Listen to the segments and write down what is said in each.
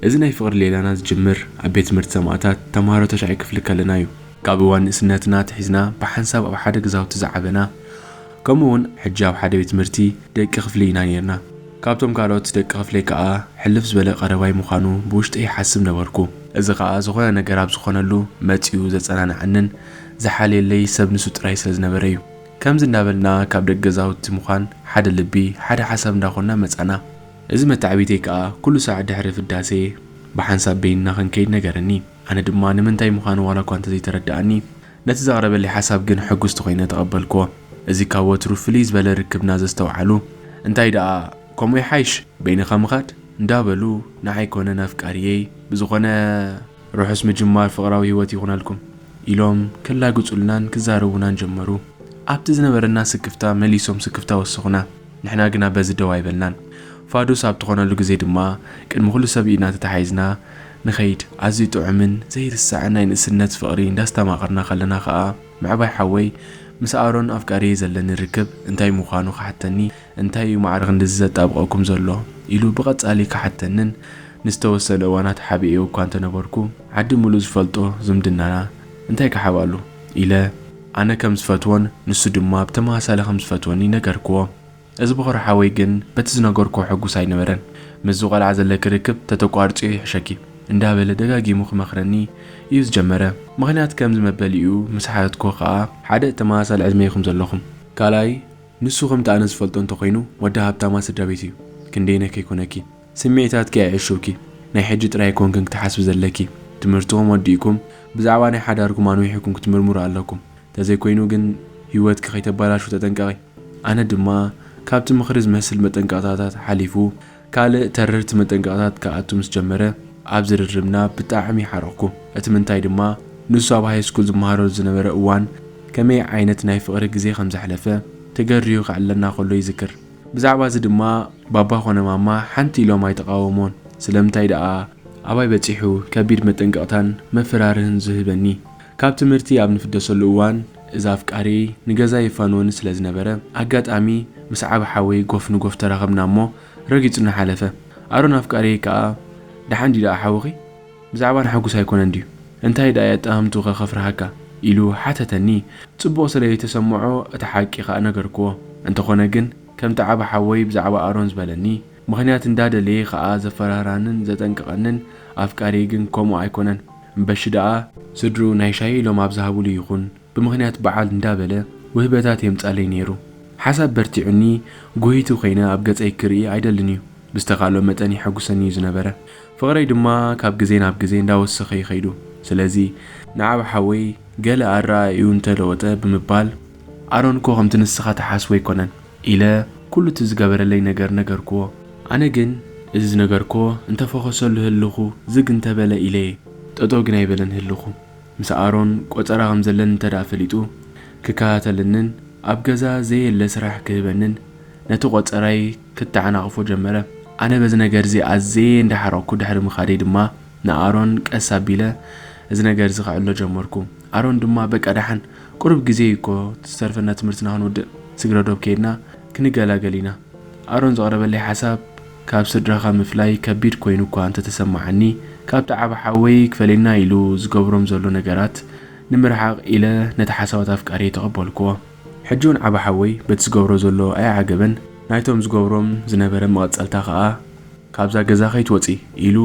እዚ ናይ ፍቕሪ ሌላና ዝጅምር ኣብ ቤት ትምህርቲ ሰማእታት ተምሃሮ ተሻዒ ክፍሊ ከለና እዩ። ካብ እዋን ንእስነትና ኣትሒዝና ብሓንሳብ ኣብ ሓደ ገዛውቲ ዝዓበና፣ ከምኡ እውን ሕጂ ኣብ ሓደ ቤት ትምህርቲ ደቂ ክፍሊ ኢና ነይርና። ካብቶም ካልኦት ደቂ ክፍለይ ከኣ ሕልፍ ዝበለ ቀረባይ ምዃኑ ብውሽጠይ ይሓስብ ነበርኩ። እዚ ከኣ ዝኾነ ነገር ኣብ ዝኾነሉ መጺኡ ዘጸናንዓንን ዝሓልየለይ ሰብ ንሱ ጥራይ ስለ ዝነበረ እዩ። ከምዚ እንዳበልና ካብ ደቂ ገዛውቲ ምዃን ሓደ ልቢ፣ ሓደ ሓሳብ እንዳኾንና መጻና። እዚ መተዓቢተይ ከኣ ኩሉ ሳዕ ድሕሪ ፍዳሴ ብሓንሳብ በይንና ክንከይድ ነገረኒ። ኣነ ድማ ንምንታይ ምዃኑ ዋላ እኳ እንተዘይተረድኣኒ፣ ነቲ ዘቕረበለይ ሓሳብ ግን ሕጉስቲ ኮይነ ተቐበልክዎ። እዚ ካብ ወትሩ ፍልይ ዝበለ ርክብና ዘስተውዓሉ፣ እንታይ ደኣ ከምኡ ይሓይሽ በይንኻ ምኻድ እንዳበሉ፣ ንዓይ ኮነ ናፍቃሪየይ ብዝኾነ ርሑስ ምጅማር ፍቕራዊ ህይወት ይኹነልኩም ኢሎም ክላግጹልናን ክዛረቡናን ጀመሩ። ኣብቲ ዝነበረና ስክፍታ መሊሶም ስክፍታ ወሰኹና። ንሕና ግና በዚ ደው ኣይበልናን። ፋዱስ ኣብ ትኾነሉ ግዜ ድማ ቅድሚ ኩሉ ሰብ ኢድና ተታሓሒዝና ንኸይድ። ኣዝዩ ጥዑምን ዘይርሳዕን ናይ ንእስነት ፍቕሪ እንዳስተማቐርና ከለና ኸኣ ምዕባይ ሓወይ ምስ ኣሮን ኣፍቃሪየይ ዘለኒ ርክብ እንታይ ምዃኑ ክሓተኒ፣ እንታይ እዩ ማዕረ ክንድዚ ዘጣብቐኩም ዘሎ ኢሉ ብቐጻሊ ክሓተንን ንዝተወሰነ እዋናት ሓቢኤዮ እኳ እንተነበርኩ ዓዲ ምሉእ ዝፈልጦ ዝምድናና እንታይ ክሓባሉ ኢለ ኣነ ከም ዝፈትዎን ንሱ ድማ ብተመሳሳሊ ከም ዝፈትወኒ ነገርክዎ። እዚ በኹሪ ሓወይ ግን በቲ ዝነገርክዎ ሕጉስ ኣይነበረን። ምስዚ ቆልዓ ዘለኪ ርክብ ተተቋርጽዮ ይሕሸኪ እንዳበለ ደጋጊሙ ክመኽረኒ እዩ ዝጀመረ። ምኽንያት ከምዚ መበሊኡ ምስ ሓተትክዎ ከኣ ሓደ ተመሳሳሊ ዕድመ ኢኹም ዘለኹም። ካልኣይ ንሱ ከምቲ ኣነ ዝፈልጦ እንተኾይኑ ወዲ ሃብታማት ስድራ ቤት እዩ። ክንደይነ ከይኮነኪ ስምዒታትኪ ኣይዕሽውኪ። ናይ ሕጂ ጥራይ ኣይኮንክን ክትሓስቢ ዘለኪ። ትምህርትኹም ወዲእኩም ብዛዕባ ናይ ሓዳርኩም ኣንዊሕኩም ክትምርምሩ ኣለኩም። ተዘይኮይኑ ግን ህይወትኪ ከይተባላሹ ተጠንቀቒ። ኣነ ድማ ካብቲ ምኽሪ ዝመስል መጠንቀቕታታት ሓሊፉ ካልእ ተረርቲ መጠንቀቕታት ክኣቱ ምስ ጀመረ ኣብ ዝርርብና ብጣዕሚ ሓረቕኩ። እቲ ምንታይ ድማ ንሱ ኣብ ሃይስኩል ዝመሃረሉ ዝነበረ እዋን ከመይ ዓይነት ናይ ፍቕሪ ግዜ ከም ዘሕለፈ ተገርዩ ከዕልለና ከሎ ይዝክር። ብዛዕባ እዚ ድማ ባባ ኾነ ማማ ሓንቲ ኢሎም ኣይተቓወሞን። ስለምንታይ ደኣ ኣባይ በጺሑ ከቢድ መጠንቀቕታን መፈራርህን ዝህበኒ። ካብ ትምህርቲ ኣብ ንፍደሰሉ እዋን እዚ ኣፍቃሪየይ ንገዛ የፋንወኒ ስለ ዝነበረ ኣጋጣሚ ምስ ዓቢ ሓወይ ጎፍ ንጎፍ ተራኸብና እሞ ረጊጹና ሓለፈ። ኣሮን ኣፍቃሪየይ ከኣ ደሓን ድዩ ደኣ ሓውኺ? ብዛዕባ ንሓጉስ ኣይኮነን ድዩ? እንታይ ደኣ የጣምቱኸ ከፍርሃካ? ኢሉ ሓተተኒ። ጽቡቕ ስለ ዘይተሰምዖ እቲ ሓቂ ከኣ ነገርክዎ። እንተኾነ ግን ከምቲ ዓቢ ሓወይ ብዛዕባ ኣሮን ዝበለኒ ምኽንያት እንዳደለየ ከኣ ዘፈራራንን ዘጠንቀቐንን ኣፍቃሪየይ ግን ከምኡ ኣይኮነን። እምበሺ ደኣ ስድርኡ ናይ ሻሂ ኢሎም ኣብ ዝሃብሉ ይኹን ብምኽንያት በዓል እንዳበለ ውህበታት የምጻለይ ነይሩ። ሓሳብ በርቲዑኒ ጎሂቱ ከይነ ኣብ ገጸይ ክርኢ ኣይደልን እዩ። ብዝተኻእሎ መጠን የሐጉሰኒ እዩ ዝነበረ። ፍቕረይ ድማ ካብ ግዜ ናብ ግዜ እንዳወሰኸ እዩ ከይዱ። ስለዚ ንዓቢ ሓወይ ገለ ኣረኣእይኡ እንተለወጠ ብምባል ኣሮን እኮ ከምቲ ንስኻ ትሓስቦ ኣይኮነን ኢለ ኩሉ እቲ ዝገበረለይ ነገር ነገርክዎ። ኣነ ግን እዚ ዝነገርክዎ እንተፈኾሰሉ ህልኹ ዝግ እንተበለ ኢለየ። ጠጠው ግን ኣይበለን ህልኹ። ምስ ኣሮን ቆጸራ ከም ዘለኒ እንተ ደኣ ፈሊጡ ክከታተለንን ኣብ ገዛ ዘየለ ስራሕ ክህበንን ነቲ ቆጸራይ ክተዓናቕፎ ጀመረ። ኣነ በዚ ነገር እዚ ኣዝየ እንዳሓረቕኩ ድሕሪ ምኻደይ ድማ ንኣሮን ቀስ ኣቢለ እዚ ነገር እዚ ከዕሎ ጀመርኩ። ኣሮን ድማ በቃ ደሓን ቁሩብ ግዜ እዩ እኮ ዝተርፈና ትምህርትና ክንውድእ ስግረ ዶብ ከይድና ክንገላገል ኢና። ኣሮን ዘቕረበለይ ሓሳብ ካብ ስድራኻ ምፍላይ ከቢድ ኮይኑ እኳ እንተተሰማዓኒ ካብቲ ዓቢ ሓወይ ክፈልየና ኢሉ ዝገብሮም ዘሎ ነገራት ንምርሓቕ ኢለ ነቲ ሓሳባት ኣፍቃሪየ ተቐበልክዎ። ሕጂ እውን ዓቢ ሓወይ በቲ ዝገብሮ ዘሎ ኣይዓገበን። ናይቶም ዝገብሮም ዝነበረ መቐጸልታ ከኣ ካብዛ ገዛ ከይትወጺ ኢሉ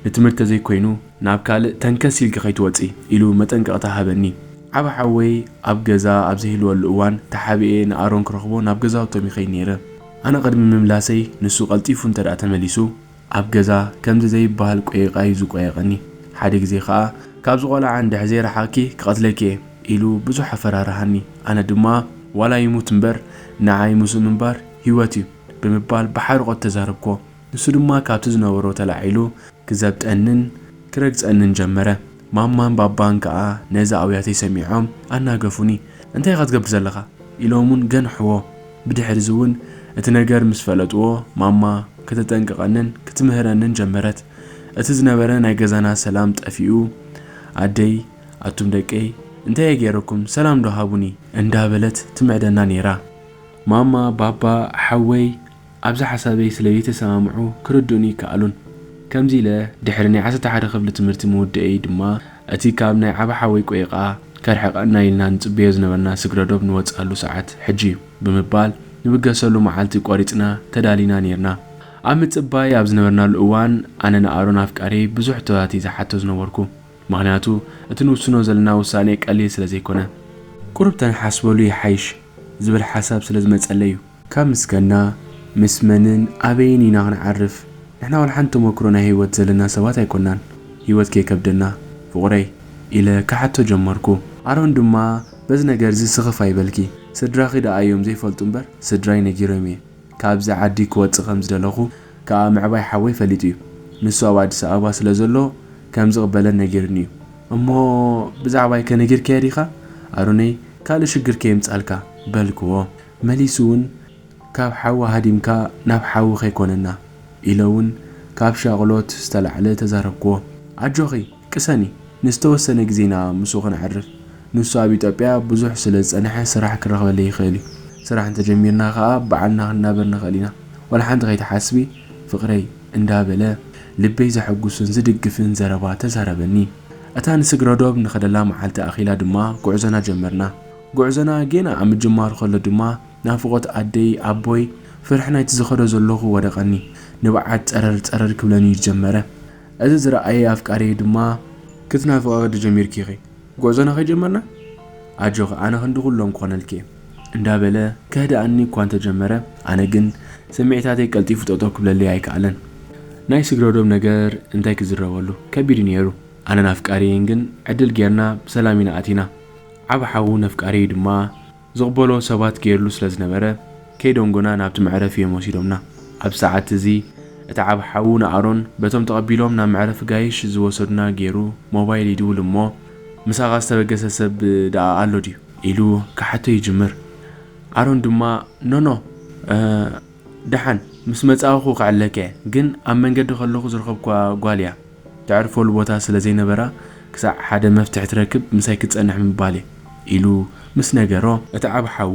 ንትምህርቲ ተዘይኮይኑ ናብ ካልእ ተንከስ ኢልኪ ከይትወጺ ኢሉ መጠንቀቕታ ሃበኒ። ዓቢ ሓወይ ኣብ ገዛ ኣብ ዘይህልወሉ እዋን ተሓቢኤ ንኣሮን ክረኽቦ ናብ ገዛውቶም ይኸይድ ነይረ። ኣነ ቅድሚ ምምላሰይ ንሱ ቀልጢፉ እንተ ደኣ ተመሊሱ ኣብ ገዛ ከምዚ ዘይበሃል ቆየቃ እዩ ዝቆየቀኒ። ሓደ ግዜ ከኣ ካብዚ ቆልዓ እንድሕር ዘይረሓቕኪ ክቐትለኪ እየ ኢሉ ብዙሕ ኣፈራርሃኒ። ኣነ ድማ ዋላ ይሙት እምበር ንዓይ ምስኡ ምንባር ህይወት እዩ ብምባል ብሓርቖት ተዛረብክዎ። ንሱ ድማ ካብቲ ዝነበሮ ተላዒሉ ክዘብጠንን ክረግጸንን ጀመረ። ማማን ባባን ከኣ ነዚ ኣውያተይ ሰሚዖም ኣናገፉኒ። እንታይ ኢኻ ትገብር ዘለኻ? ኢሎም እውን ገንሕዎ። ብድሕሪ እዚ እውን እቲ ነገር ምስ ፈለጥዎ ማማ ከተጠንቅቐንን ክትምህረንን ጀመረት። እቲ ዝነበረ ናይ ገዛና ሰላም ጠፊኡ ኣደይ ኣቱም ደቀይ እንታይ እየ ገይረኩም ሰላም ዶ ሃቡኒ እንዳበለት ትምዕደና ነይራ። ማማ ባባ ሓወይ ኣብዚ ሓሳበይ ስለ ዘይተሰማምዑ ክርድኡኒ ኣይከኣሉን። ከምዚ ኢለ ድሕሪ ናይ ዓሰርተ ሓደ ክፍሊ ትምህርቲ ምውደኤይ ድማ፣ እቲ ካብ ናይ ዓቢ ሓወይ ቆይቓ ከርሕቐና ኢልና ንጽበዮ ዝነበርና ስግረዶብ ንወጽኣሉ ሰዓት ሕጂ እዩ ብምባል፣ ንብገሰሉ መዓልቲ ቆሪጽና ተዳሊና ኔርና። ኣብ ምጽባይ ኣብ ዝነበርናሉ እዋን፣ ኣነ ንኣሮን ኣፍቃሪየይ ብዙሕ ሕቶታት እየ ዝሓቶ ዝነበርኩ። ምኽንያቱ፣ እቲ ንውስኖ ዘለና ውሳኔ ቀሊል ስለ ዘይኮነ። ቁሩብ ተንሓስበሉ ይሓይሽ ዝብል ሓሳብ ስለ ዝመጸለይ እዩ። ካብ ምስከና፣ ምስ መንን ኣበይን ኢና ክንዓርፍ? ንሕና ወላ ሓንቲ ተመክሮ ናይ ህይወት ዘለና ሰባት ኣይኮናን። ህይወት ከይከብደና፣ ፍቑረይ፣ ኢለ ክሓቶ ጀመርኩ። ኣሮን ድማ፣ በዚ ነገርዚ ስኽፍ ኣይበልኪ። ስድራኺ ደኣ እዮም ዘይፈልጡ እምበር፣ ስድራይ ነጊሮም እየ። ካብዚ ዓዲ ክወጽእ ከም ዝደለኹ ከኣ ምዕባይ ሓወይ ፈሊጡ እዩ። ንሱ ኣብ ኣዲስ ኣበባ ስለ ዘሎ፣ ከም ዝቕበለን ነጊሩኒ እዩ። እሞ ብዛዕባይ ከ ነጊርካዮ ዲኻ? ኣሮነይ፣ ካልእ ሽግር ከየምጻልካ፣ በልክዎ። መሊሱ እውን፣ ካብ ሓዊ ሃዲምካ ናብ ሓዊ ከይኮነና፣ ኢለ እውን ካብ ሻቕሎት ዝተላዕለ ተዛረብክዎ። ኣጆኺ፣ ቅሰኒ፣ ንዝተወሰነ ግዜ ኢና ምስኡ ከነዕርፍ። ንሱ ኣብ ኢትዮጵያ ብዙሕ ስለ ዝጸንሐ ስራሕ ክረኽበለይ ይኽእል እዩ። ስራሕ እንተጀሚርና ከኣ በዓልና ክንናበር ንኽእል ኢና። ዋላ ሓንቲ ከይትሓስቢ ፍቕረይ፣ እንዳበለ ልበይ ዘሐጉስን ዝድግፍን ዘረባ ተዛረበኒ። እታ ንስግረዶብ ንኸደላ መዓልቲ ኣኺላ ድማ ጉዕዞና ጀመርና። ጉዕዞና ጌና ኣብ ምጅማሩ ከሎ ድማ ናፍቖት ኣደይ፣ ኣቦይ፣ ፍርሒ ናይቲ ዝኸዶ ዘለኹ ወደቐኒ። ንብዓት ጸረር ጸረር ክብለኒ እዩ ዝጀመረ። እዚ ዝረኣየ ኣፍቃሪየይ ድማ፣ "ክትናፍቒ ቅዲ ጀሚርኪ ኢኺ። ጉዕዞና ከይጀመርና? ኣጆኺ፣ ኣነ ክንዲ ኩሎም ክኾነልኪ እየ" እንዳበለ ከህድኣኒ እኳ እንተጀመረ፣ ኣነ ግን ስምዒታተይ ቀልጢፉ ጠጠው ክብለለይ ኣይከኣለን። ናይ ስግረዶብ ነገር እንታይ ክዝረበሉ? ከቢድ እዩ ነይሩ። ኣነን ኣፍቃሪየይን ግን ዕድል ጌርና ብሰላም ኢና ኣቲና። ዓቢ ሓዉ ነፍቃሪየይ ድማ ዝቕበሎ ሰባት ገይርሉ ስለ ዝነበረ፣ ከይደንጎና ናብቲ መዕረፊ እዮም ወሲዶምና። ኣብ ሰዓት እዚ፣ እቲ ዓቢ ሓዉ ንኣሮን በቶም ተቐቢሎም ናብ መዕረፊ ጋይሽ ዝወሰዱና ገይሩ ሞባይል ይድውል እሞ፣ "ምሳኻ ዝተበገሰ ሰብ ደኣ ኣሎ ድዩ?" ኢሉ ክሓቶ ይጅምር። ኣሮን ድማ፣ "ኖኖ፣ እ፣ ደሓን ምስ መጻእኹ ክዕለካ እየ፣ ግን ኣብ መንገዲ ከለኹ ዝረኸብኳ ጓል እያ። ተዕርፈሉ ቦታ ስለ ዘይነበራ፣ ክሳዕ ሓደ መፍትሒ ትረክብ ምሳይ ክትጸንሕ ምባል እየ" ኢሉ ምስ ነገሮ፣ እቲ ዓቢ ሓዉ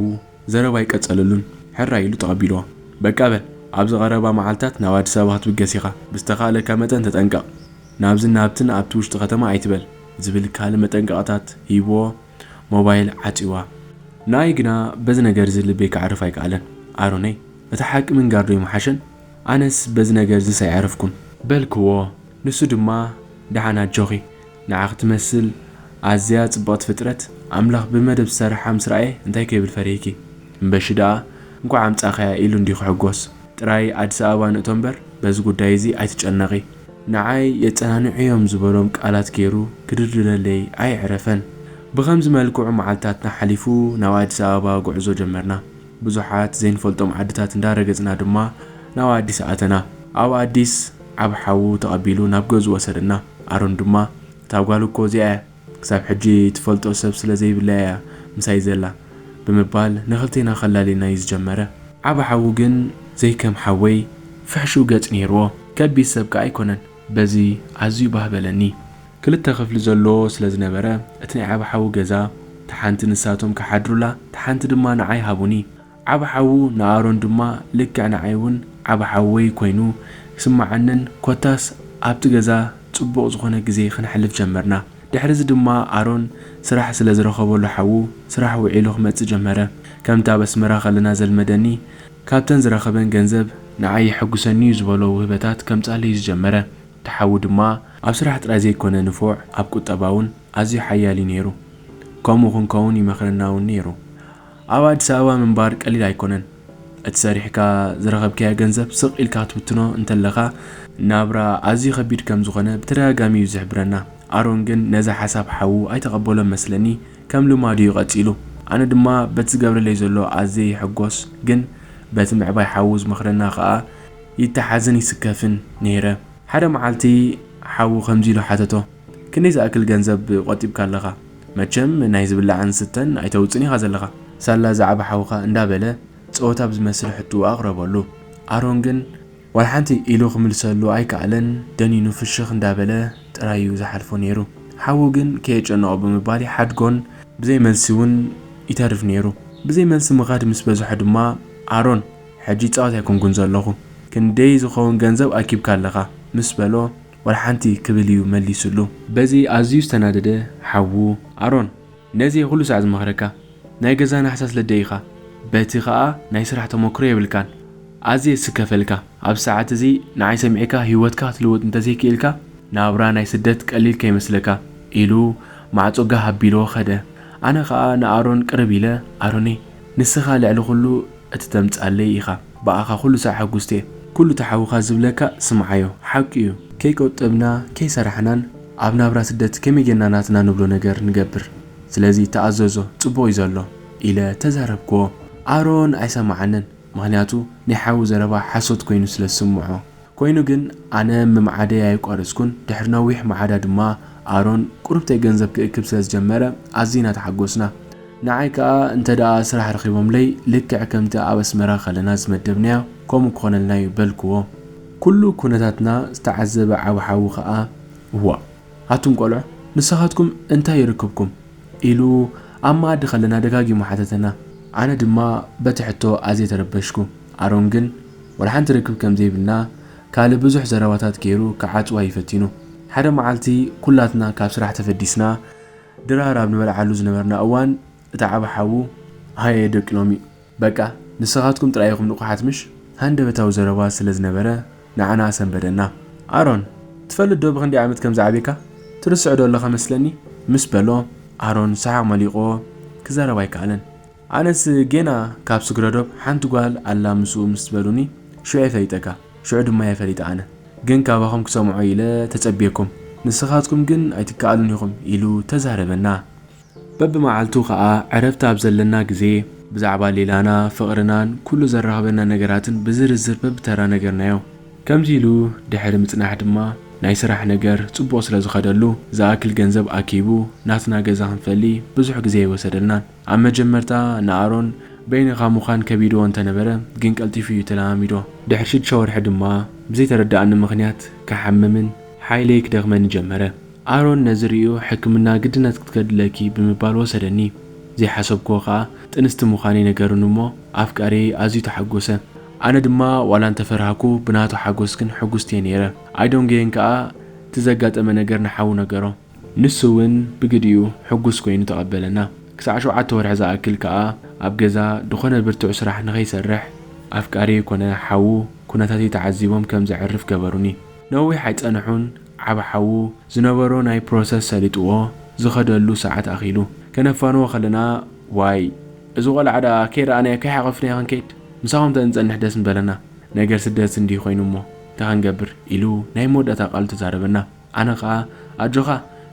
ዘረባ ኣይቀጸለሉን፣ ሕራይ ኢሉ ተቐቢልዎ። "በቃ በል፣ ኣብዚ ቀረባ መዓልታት ናብ ኣዲስ ኣበባ ክትብገስ ኢኻ። ብዝተኻእለካ መጠን ተጠንቀቕ። ናብዝን ናብትን ኣብቲ ውሽጢ ከተማ ኣይትበል" ዝብል ካልእ መጠንቀቕታት ሂብዎ፣ ሞባይል ዓጽዋ። ንኣይ ግና በዚ ነገር እዚ ልበይ ከዕርፍ ኣይከኣለን። "ኣሮነይ፣ እቲ ሓቂ ምንጋር ዶ ይምሓሸን? ኣነስ በዚ ነገር እዚስ ኣይዐረፍኩን" በልክዎ። ንሱ ድማ፣ "ደሓን ኣጆኺ፣ ንዓኺ ትመስል ኣዝያ ጽብቕቲ ፍጥረት ኣምላኽ ብመደብ ዝሰርሓ ምስ ረኣየ እንታይ ከይብል ፈሪህኪ? እምበሺ ደኣ እንኳዕ ኣምጻእካያ" ኢሉ እንድዩ ክሕጎስ። "ጥራይ ኣዲስ ኣበባ ንእቶ እምበር በዚ ጉዳይ እዚ ኣይትጨነቒ" ንዓይ የጸናንዑ እዮም ዝበሎም ቃላት ገይሩ ክድርድረለይ ኣየዕረፈን። ብኸምዚ መልክዑ መዓልትታትና ሓሊፉ ናብ ኣዲስ ኣበባ ጉዕዞ ጀመርና። ብዙሓት ዘይንፈልጦም ዓድታት እንዳረገጽና ድማ ናብ ኣዲስ ኣተና። ኣብ ኣዲስ ዓቢ ሓዉ ተቐቢሉ ናብ ገዝኡ ወሰደና። ኣሮን ድማ፣ "እታ ጓል እኮ እዚኣ እያ፣ ክሳብ ሕጂ ትፈልጦ ሰብ ስለ ዘይብላ እያ ምሳይ ዘላ" ብምባል ንኽልቴና ከላልየና እዩ ዝጀመረ። ዓቢ ሓዉ ግን ዘይከም ሓወይ ፍሕሹው ገጽ ነይርዎ። ከቢድ ሰብ ከኣ ኣይኮነን። በዚ ኣዝዩ ባህ በለኒ። ክልተ ክፍሊ ዘለዎ ስለ ዝነበረ፣ እቲ ናይ ዓቢ ሓዉ ገዛ፣ እታ ሓንቲ ንሳቶም ክሓድሩላ፣ እታ ሓንቲ ድማ ንዓይ ሃቡኒ። ዓቢ ሓዉ ንኣሮን ድማ ልክዕ ንዓይ እውን ዓቢ ሓወይ ኮይኑ ክስምዓንን፣ ኮታስ ኣብቲ ገዛ ጽቡቕ ዝኾነ ግዜ ከነሕልፍ ጀመርና። ድሕሪ እዚ ድማ ኣሮን ስራሕ ስለ ዝረኸበሉ ሓዉ፣ ስራሕ ውዒሉ ክመጽእ ጀመረ። ከምቲ ኣብ ኣስመራ ከለና ዘልመደኒ፣ ካብተን ዝረኸበን ገንዘብ ንዓይ የሐጉሰኒ እዩ ዝበሎ ውህበታት ከምጽኣለይ ዝጀመረ። እቲ ሓዉ ድማ ኣብ ስራሕ ጥራይ ዘይኮነ ንፉዕ፣ ኣብ ቁጠባ እውን ኣዝዩ ሓያል እዩ ነይሩ። ከምኡ ክንከውን ይመኽረና እውን ነይሩ። ኣብ ኣዲስ ኣበባ ምንባር ቀሊል ኣይኮነን። እቲ ሰሪሕካ ዝረኸብካዮ ገንዘብ ስቕ ኢልካ ክትብትኖ እንተለኻ፣ ናብራ ኣዝዩ ከቢድ ከም ዝኾነ ብተደጋጋሚ እዩ ዝሕብረና። ኣሮን ግን ነዚ ሓሳብ ሓዉ ኣይተቐበሎን መስለኒ፣ ከም ልማዱ እዩ ቀጺሉ። ኣነ ድማ በቲ ዝገብረለይ ዘሎ ኣዝየ ይሕጎስ፣ ግን በቲ ምዕባይ ሓዉ ዝመኽረና ኸኣ ይተሓዝን ይስከፍን ነይረ። ሓደ መዓልቲ ሓዉ ከምዚ ኢሉ ሓተቶ፣ "ክንደይ ዝኣክል ገንዘብ ቆጢብካ ኣለኻ? መቸም ናይ ዝብላዕን ስተን ኣይተውጽን ኢኻ ዘለኻ። ሳላ ዝዓቢ ሓውኻ" እንዳበለ ጸወታ ብዝመስል ሕቶ ኣቕረበሉ። ኣሮን ግን ዋላ ሓንቲ ኢሉ ክምልሰሉ ኣይከኣለን፣ ደኒኑ ፍሽኽ እንዳበለ ጥራይ እዩ ዝሓልፎ ነይሩ። ሓዉ ግን ከየጨነቖ ብምባል ይሓድጎን ብዘይ መልሲ እውን ይተርፍ ነይሩ። ብዘይ መልሲ ምኻድ ምስ በዝሖ ድማ፣ "ኣሮን፣ ሕጂ ጻወት ኣይኮንኩን ዘለኹ። ክንደይ ዝኸውን ገንዘብ ኣኪብካ ኣለኻ? ምስ በሎ፣ "ወላ ሓንቲ" ክብል እዩ መሊሱሉ። በዚ ኣዝዩ ዝተናደደ ሓዉ፣ "ኣሮን፣ ነዚ ኩሉ ሳዕ ዝመኽረካ ናይ ገዛና ሓሳስ ለደ ኢኻ፣ በቲ ኸኣ ናይ ስራሕ ተመክሮ የብልካን። ኣዝየ ስከፈልካ። ኣብ ሰዓት እዚ ንዓይ ሰሚዕካ ህይወትካ ክትልውጥ እንተዘይክኢልካ፣ ናብራ ናይ ስደት ቀሊል ከይመስለካ" ኢሉ ማዕጾ ጋህ ኣቢልዎ ኸደ። ኣነ ኸኣ ንኣሮን ቅርብ ኢለ፣ "ኣሮነይ፣ ንስኻ ልዕሊ ኩሉ እቲ ተምጻለይ ኢኻ። ብኣኻ ኩሉ ሳዕ ሕጉስቲ እየ። ኩሉ እቲ ሓውኻ ዝብለካ ስምዓዮ፣ ሓቂ እዩ። ከይቆጠብና፣ ከይሰራሕናን ኣብ ናብራ ስደት ከመይ ጌርና ናትና ንብሎ ነገር ንገብር? ስለዚ ተኣዘዞ፣ ጽቡቕ እዩ ዘሎ" ኢለ ተዛረብክዎ። ኣሮን ኣይሰምዓንን፣ ምኽንያቱ ናይ ሓዉ ዘረባ ሓሶት ኮይኑ ስለ ዝስምዖ። ኮይኑ ግን ኣነ ምምዓደይ ኣየቋረጽኩን። ድሕሪ ነዊሕ መዓዳ ድማ ኣሮን ቁሩብተይ ገንዘብ ክእክብ ስለ ዝጀመረ ኣዚና ተሓጎስና። ንዓይ ከኣ እንተ ደኣ ስራሕ ረኺቦምለይ ልክዕ ከምቲ ኣብ ኣስመራ ከለና ዝመደብናዮ ከምኡ ክኾነልና እዩ በልክዎ። ኩሉ ኩነታትና ዝተዓዘበ ዓቢ ሓዉ ከኣ፣ "እዋእ፣ ኣቱም ቆልዑ ንስኻትኩም እንታይ ይርክብኩም?" ኢሉ ኣብ መኣዲ ከለና ደጋጊሙ ሓተተና። ኣነ ድማ በቲ ሕቶ ኣዝየ ተረበሽኩ። ኣሮን ግን ወላ ሓንቲ ርክብ ከም ዘይብልና ካልእ ብዙሕ ዘረባታት ገይሩ ክዓጽዋ እዩ ፈቲኑ። ሓደ መዓልቲ ኩላትና ካብ ስራሕ ተፈዲስና ድራር ኣብ ንበልዓሉ ዝነበርና እዋን፣ እቲ ዓቢ ሓዉ፣ "ሃየ ደቂ ሎሚ፣ በቃ ንስኻትኩም ጥራይ ኢኹም ንቑሓት ምሽ?" ሃንደበታዊ ዘረባ ስለ ዝነበረ ንዓና ኣሰንበደና። "ኣሮን፣ ትፈልጥ ዶ ብኽንደይ ዓመት ከም ዝዓብየካ? ትርስዕ ዶ ኣለኻ መስለኒ?" ምስ በሎ፣ ኣሮን ሰሓቕ መሊቑዎ ክዛረብ ኣይከኣለን። ኣነስ ጌና ካብ ስግረዶብ ሓንቲ ጓል ኣላ ምስኡ ምስ በሉኒ፣ ሽዑ እየ ፈሊጠካ፣ ሽዑ ድማ እየ ፈሊጠ ኣነ። ግን ካባኹም ክሰምዖ ኢለ ተጸብየኩም፣ ንስኻትኩም ግን ኣይትከኣሉን ኢኹም ኢሉ ተዛረበና። በብመዓልቱ ኸኣ ዕረፍቲ ኣብ ዘለና ግዜ ብዛዕባ ሌላና፣ ፍቕርናን ኩሉ ዘራኽበና ነገራትን ብዝርዝር በብተራ ነገርናዮ። ከምዚ ኢሉ ድሕሪ ምጽናሕ ድማ ናይ ስራሕ ነገር ጽቡቕ ስለ ዝኸደሉ ዝኣክል ገንዘብ ኣኪቡ ናትና ገዛ ክንፈሊ ብዙሕ ግዜ ኣይወሰደልናን። ኣብ መጀመርታ ንኣሮን በይንኻ ምዃን ከቢድዎ እንተነበረ ግን ቀልጢፉ እዩ ተለማሚዶ። ድሕሪ ሽዱሽተ ወርሒ ድማ ብዘይተረድኣኒ ምኽንያት ክሓምምን ሓይለይ ክደኽመኒ ጀመረ። ኣሮን ነዚ ርእዩ ሕክምና ግድነት ክትከድለኪ ብምባል ወሰደኒ። ዘይሓሰብክዎ ኸኣ ጥንስቲ ምዃነይ ነገሩኒ እሞ ኣፍቃሪየይ ኣዝዩ ተሓጎሰ። ኣነ ድማ ዋላ እንተፈራህኩ ብናቱ ሓጎስ ግን ሕጉስቲ እየ ነይረ። ኣይዶንጌን ከኣ እቲ ዘጋጠመ ነገር ንሓዉ ነገሮ። ንሱ እውን ብግዲኡ ሕጉስ ኮይኑ ተቐበለና። ክሳዕ ሸውዓተ ወርሒ ዝኣክል ከኣ ኣብ ገዛ ድኾነ ብርቱዕ ስራሕ ንኸይሰርሕ ኣፍቃሪየይ ኮነ ሓዉ ኩነታተይ ተዓዚቦም ከም ዘዕርፍ ገበሩኒ። ነዊሕ ኣይጸንሑን ዓቢ ሓዉ ዝነበሮ ናይ ፕሮሰስ ሰሊጥዎ ዝኸደሉ ሰዓት ኣኺሉ። ከነፋንዎ ከለና፣ "ዋይ፣ እዚ ቆልዓ ደኣ ከይረኣናዮ ከይሓቆፍናዮ ክንከይድ? ምሳኹም ተንጸንሕ ደስ ምበለና። ነገር ስደት እንዲዩ ኮይኑ እሞ እንታይ ክንገብር?" ኢሉ ናይ መወዳእታ ቃሉ ተዛረበና። ኣነ ኸኣ፣ "ኣጆኻ፣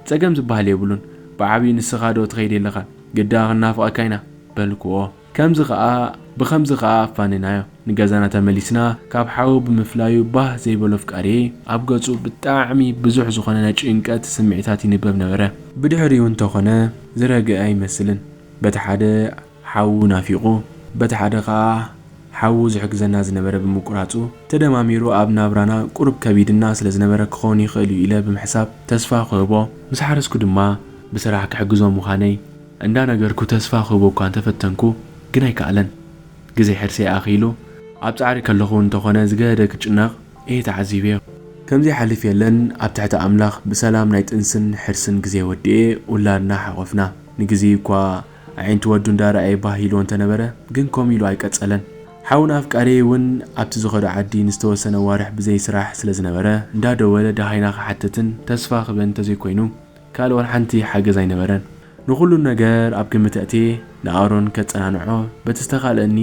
ጸገም ዝበሃል የብሉን። ብዓቢኡ ንስኻ ዶ ትኸይድ የለኻን? ግዳ ክንናፍቐካ ኢና" በልክዎ። ከምዚ ኸኣ፣ ብኸምዚ ኸኣ ኣፋንናዮ። ንገዛና ተመሊስና፣ ካብ ሓዉ ብምፍላዩ ባህ ዘይበሎ ኣፍቃሪየይ፣ ኣብ ገጹ ብጣዕሚ ብዙሕ ዝኾነ ናይ ጭንቀት ስምዒታት ይንበብ ነበረ። ብድሕሪኡ እንተኾነ፣ ዝረግአ ኣይመስልን። በቲ ሓደ ሓዉ ናፊቑ፣ በቲ ሓደ ኸኣ ሓዉ ዝሕግዘና ዝነበረ ብምቁራጹ፣ ተደማሚሩ ኣብ ናብራና ቁሩብ ከቢድና ስለ ዝነበረ ክኸውን ይኽእል እዩ ኢለ ብምሕሳብ ተስፋ ክህቦ ምስ ሓረስኩ ድማ፣ ብስራሕ ክሕግዞ ምዃነይ እንዳነገርኩ ተስፋ ክህቦ እኳ እንተፈተንኩ፣ ግን ኣይከኣለን። ግዜ ሕርሰይ ኣኺሉ፣ ኣብ ጻዕሪ ከለኹ እንተኾነ ዝገደደ ክጭነቕ እየ ተዓዚበዮ። ከምዚ ሓሊፍ የለን፣ ኣብ ትሕቲ ኣምላኽ ብሰላም ናይ ጥንስን ሕርስን ግዜ ወዲኤ ውላድና ሓቖፍና። ንግዜ እኳ ኣዒንቲ ወዱ እንዳረኣየ ባህ ኢልዎ እንተነበረ፣ ግን ከምኡ ኢሉ ኣይቀጸለን። ሓውን ኣፍቃሪየይ እውን ኣብቲ ዝኸዶ ዓዲ ንዝተወሰነ ኣዋርሕ ብዘይ ስራሕ ስለ ዝነበረ፣ እንዳደወለ ደሃይና ክሓትትን ተስፋ ክህበን እንተዘይኮይኑ፣ ካልእ ዋላ ሓንቲ ሓገዝ ኣይነበረን። ንኹሉ ነገር ኣብ ግምት ኣእትየ ንኣሮን ከጸናንዖ በቲ ዝተኻልአኒ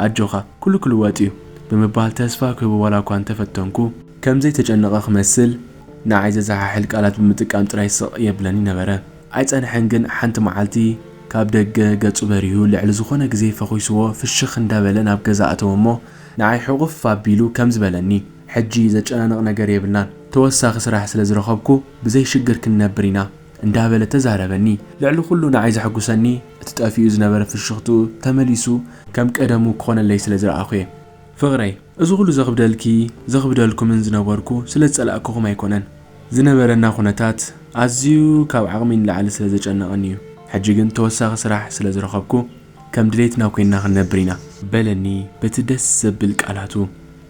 "ኣጆኻ፣ ኩሉ ክልወጥ እዩ" ብምባል ተስፋ ክህቦ ዋላ እኳ እንተፈተንኩ፣ ከም ዘይተጨነቐ ክመስል ንዓይ ዘዘሓሕል ቃላት ብምጥቃም ጥራይ ስቕ የብለኒ ነበረ። ኣይጸንሐን ግን ሓንቲ መዓልቲ ካብ ደገ ገጹ በሪሁ ልዕሊ ዝኾነ ግዜ ፈኹስዎ ፍሽኽ እንዳበለ ናብ ገዛ ኣተወ እሞ ንዓይ ሕቑፍ ኣቢሉ ከምዚ በለኒ፣ "ሕጂ ዘጨናንቕ ነገር የብልናን፣ ተወሳኺ ስራሕ ስለ ዝረኸብኩ ብዘይ ሽግር ክንነብር ኢና" እንዳበለ ተዛረበኒ። ልዕሊ ኩሉ ንዓይ ዘሐጉሰኒ እቲ ጠፊኡ ዝነበረ ፍሽኽትኡ ተመሊሱ ከም ቀደሙ ክኾነለይ ስለ ዝረኣኹ እየ። ፍቕረይ፣ እዚ ኩሉ ዘኽብደልኪ ዘኽብደልኩምን ዝነበርኩ ስለ ዝጸላእኩኹም ኣይኮነን። ዝነበረና ኩነታት ኣዝዩ ካብ ዓቕሚ ንላዕሊ ስለ ዘጨነቐኒ እዩ። ሕጂ ግን ተወሳኺ ስራሕ ስለ ዝረኸብኩ ከም ድሌትና ኮይንና ክንነብር ኢና በለኒ በቲ ደስ ዘብል ቃላቱ።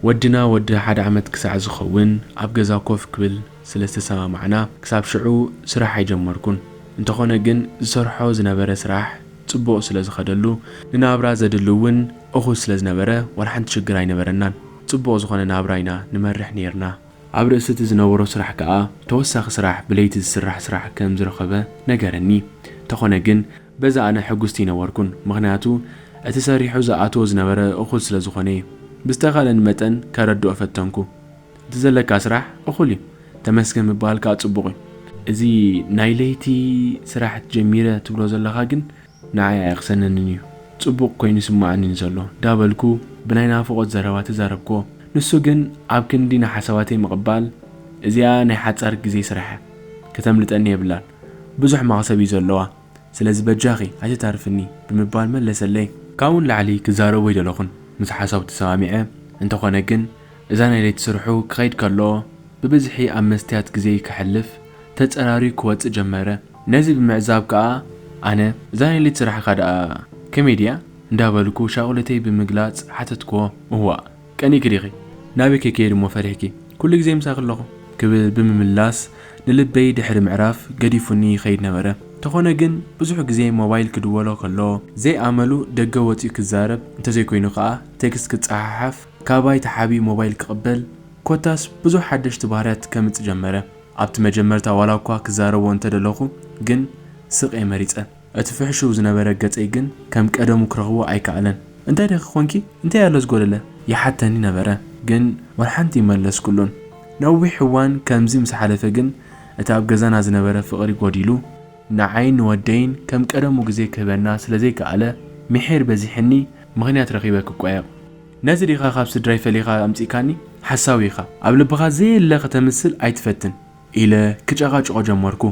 ወድና ወዲ ሓደ ዓመት ክሳዕ ዝኸውን ኣብ ገዛ ኮፍ ክብል ስለ ዝተሰማማዕና፣ ክሳብ ሽዑ ስራሕ ኣይጀመርኩን። እንተኾነ ግን ዝሰርሖ ዝነበረ ስራሕ ጽቡቕ ስለ ዝኸደሉ፣ ንናብራ ዘድሊ እውን እኹል ስለ ዝነበረ፣ ዋላ ሓንቲ ሽግር ኣይነበረናን። ጽቡቕ ዝኾነ ናብራ ኢና ንመርሕ ነይርና። ኣብ ርእሲ እቲ ዝነበሮ ስራሕ ከኣ፣ ተወሳኺ ስራሕ፣ ብለይቲ ዝስራሕ ስራሕ ከም ዝረኸበ ነገረኒ። እንተኾነ ግን፣ በዚ ኣነ ሕጉስቲ ኣይነበርኩን፣ ምኽንያቱ እቲ ሰሪሑ ዝኣትዎ ዝነበረ እኹል ስለ ዝኾነ እዩ። ብዝተኻእለኒ መጠን ከረድኦ ፈተንኩ። እቲ ዘለካ ስራሕ እኹል እዩ፣ ተመስገን ምባል ከኣ ጽቡቕ እዩ። እዚ ናይ ለይቲ ስራሕ ጀሚረ ትብሎ ዘለኻ ግን ንዓይ ኣየቕሰነንን እዩ። ጽቡቕ ኮይኑ ይስምዓኒ ዘሎ እንዳበልኩ ብናይ ናፍቖት ዘረባ ተዛረብክዎ። ንሱ ግን ኣብ ክንዲ ንሓሳባተይ ምቕባል፣ እዚኣ ናይ ሓጻር ግዜ ስራሕ እያ፣ ከተምልጠኒ የብላን። ብዙሕ መኽሰብ እዩ ዘለዋ። ስለዚ በጃኺ ኣይትታርፍኒ ብምባል መለሰለይ። ካብኡ ንላዕሊ ክዛረቦ ኣይደለኹን። ምስ ሓሳቡ ተሰማሚዐ። እንተኾነ ግን እዛ ናይ ለይቲ ስርሑ ክኸይድ ከሎ ብብዝሒ ኣብ መስትያት ግዜ ከሕልፍ ተጸራርዩ ክወጽእ ጀመረ። ነዚ ብምዕዛብ ከኣ ኣነ፣ "እዛ ናይ ለይቲ ስራሕካ ደኣ ከመይ ድያ?" እንዳበልኩ ሻቕሎተይ ብምግላጽ ሓተትክዎ። "እዋእ፣ ቀኒእኪ ዲኺ? ናበይ ከይከይድ እሞ ፈሪሕኪ? ኩሉ ግዜ ምሳኺ ኣለኹ" ክብል ብምምላስ ንልበይ ድሕሪ ምዕራፍ ገዲፉኒ ይኸይድ ነበረ። እንተኾነ ግን ብዙሕ ግዜ ሞባይል ክድወሎ ከሎ ዘይኣመሉ ደገ ወጺኡ ክዛረብ እንተዘይኮይኑ ከኣ ቴክስት ክጸሓሓፍ ካባይ ተሓቢኡ ሞባይል ክቕበል ኮታስ ብዙሕ ሓደሽቲ ባህርያት ከምጽእ ጀመረ። ኣብቲ መጀመርታ ዋላ እኳ ክዛረቦ እንተደለኹ ግን ስቕ እየ መሪጸ። እቲ ፍሕሹው ዝነበረ ገጸይ ግን ከም ቀደሙ ክረኽቦ ኣይከኣለን። "እንታይ ዲኺ ኾንኪ? እንታይ ኣሎ ዝጎደለ?" ይሓተኒ ነበረ፣ ግን ወላ ሓንቲ ይመለስኩሉን። ነዊሕ እዋን ከምዚ ምስ ሓለፈ ግን እቲ ኣብ ገዛና ዝነበረ ፍቕሪ ጎዲሉ፣ ንዓይን ንወደይን ከም ቀደሙ ግዜ ክህበና ስለ ዘይከኣለ፣ ምሒር በዚሕኒ ምኽንያት ረኺበ ክቋየቕ። "ነዚ ዲኻ ካብ ስድራይ ፈሊኻ ኣምጺእካኒ? ሓሳዊ ኢኻ። ኣብ ልብኻ ዘየለ ከተምስል ኣይትፈትን" ኢለ ክጨቓጭቖ ጀመርኩ።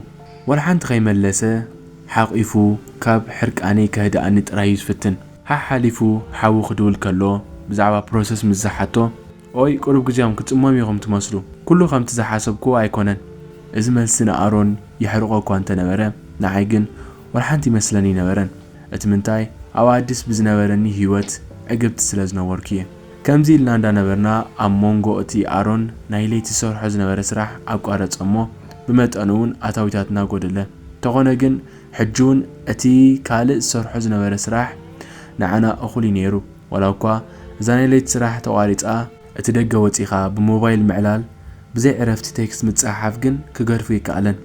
ወላ ሓንቲ ከይመለሰ ሓቒፉ ካብ ሕርቃነይ ከህድኣኒ ጥራይ እዩ ዝፍትን። ሓሓሊፉ ሓዉ ክድውል ከሎ ብዛዕባ ፕሮሰስ ምስ ዝሓቶ፣ "ኦይ፣ ቁሩብ ግዜኦም ክጽመሙ ኢኹም ትመስሉ። ኩሉ ከምቲ ዝሓሰብክዎ ኣይኮነን።" እዚ መልሲ ንኣሮን የሕርቖ እኳ እንተነበረ፣ ንዓይ ግን ወላ ሓንቲ ይመስለኒ ኣይነበረን። እቲ ምንታይ፣ ኣብ ኣዲስ ብዝነበረኒ ህይወት ዕግብቲ ስለ ዝነበርኩ እየ። ከምዚ ኢልና እንዳነበርና፣ ኣብ መንጎ እቲ ኣሮን ናይ ለይቲ ዝሰርሖ ዝነበረ ስራሕ ኣቋረጸ እሞ፣ ብመጠኑ እውን ኣታዊታትና ጎደለ። እንተኾነ ግን፣ ሕጂ እውን እቲ ካልእ ዝሰርሖ ዝነበረ ስራሕ ንዓና እኹል እዩ ነይሩ። ዋላ እኳ እዛ ናይ ለይቲ ስራሕ ተቋሪጻ፣ እቲ ደገ ወጺኻ ብሞባይል ምዕላል፣ ብዘይ ዕረፍቲ ቴክስት ምጽሕሓፍ ግን ክገድፎ ኣይከኣለን።